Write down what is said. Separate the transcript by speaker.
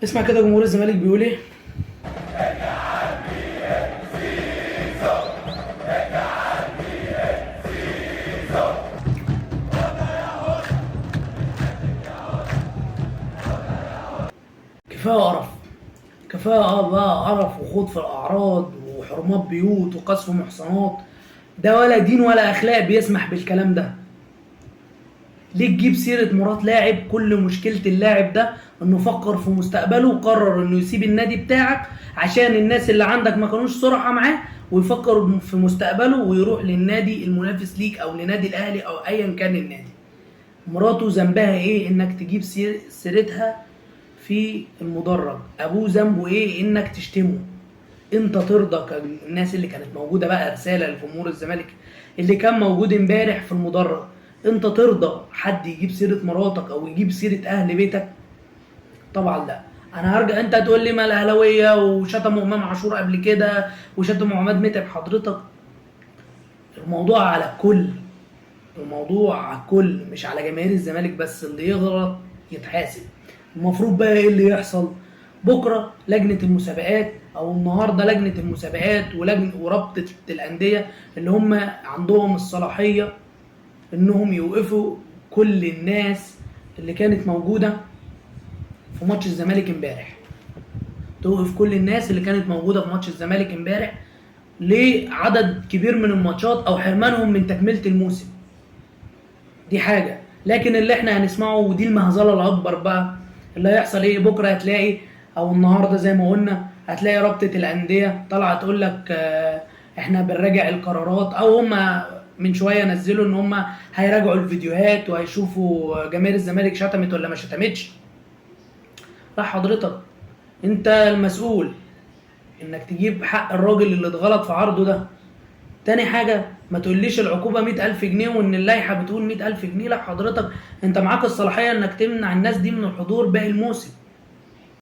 Speaker 1: اسمع كده جمهور الزمالك بيقول ايه. كفاية قرف، كفاية بقى قرف وخوض في الاعراض وحرمات بيوت وقصف محصنات. ده ولا دين ولا اخلاق بيسمح بالكلام ده. ليه تجيب سيره مرات لاعب؟ كل مشكلة اللاعب ده انه فكر في مستقبله وقرر انه يسيب النادي بتاعك عشان الناس اللي عندك ما كانوش صراحة معاه، ويفكر في مستقبله ويروح للنادي المنافس ليك او لنادي الاهلي او ايا كان النادي. مراته ذنبها ايه انك تجيب سيرتها في المدرج؟ ابوه ذنبه ايه انك تشتمه؟ انت ترضى كالناس اللي كانت موجودة بقى؟ رسالة لجمهور الزمالك اللي كان موجود امبارح في المدرج، انت ترضى حد يجيب سيره مراتك او يجيب سيره اهل بيتك؟ طبعا لا. انا هرجع، انت هتقول لي ما الاهلاوية وشتموا امام عاشور قبل كده وشتموا عماد متعب. حضرتك الموضوع على الكل، الموضوع على الكل، مش على جماهير الزمالك بس. اللي يغلط يتحاسب. المفروض بقى ايه اللي يحصل بكره؟ لجنة المسابقات او النهارده لجنة المسابقات ولجنه ورابطه الاندية اللي هم عندهم الصلاحية انهم يوقفوا كل الناس اللي كانت موجودة في ماتش الزمالك امبارح. توقف كل الناس اللي كانت موجودة في ماتش الزمالك امبارح لعدد كبير من الماتشات او حرمانهم من تكمله الموسم. دي حاجة. لكن اللي احنا هنسمعه، ودي المهزلة الاكبر بقى، اللي هيحصل ايه بكره؟ هتلاقي او النهارده زي ما قلنا، هتلاقي رابطه الاندية طالعه تقول لك احنا بنراجع القرارات، او هم من شوية نزلوا ان هم هيراجعوا الفيديوهات وهيشوفوا جماهير الزمالك شتمت ولا ما شتمتش. لا حضرتك، انت المسؤول انك تجيب حق الراجل اللي اتغلط في عرضه ده. تاني حاجة، ما تقوليش العقوبة 100,000 جنيه وإن اللائحة بتقول 100,000 جنيه. لا حضرتك، أنت معاك الصلاحية إنك تمنع الناس دي من الحضور باقي الموسم.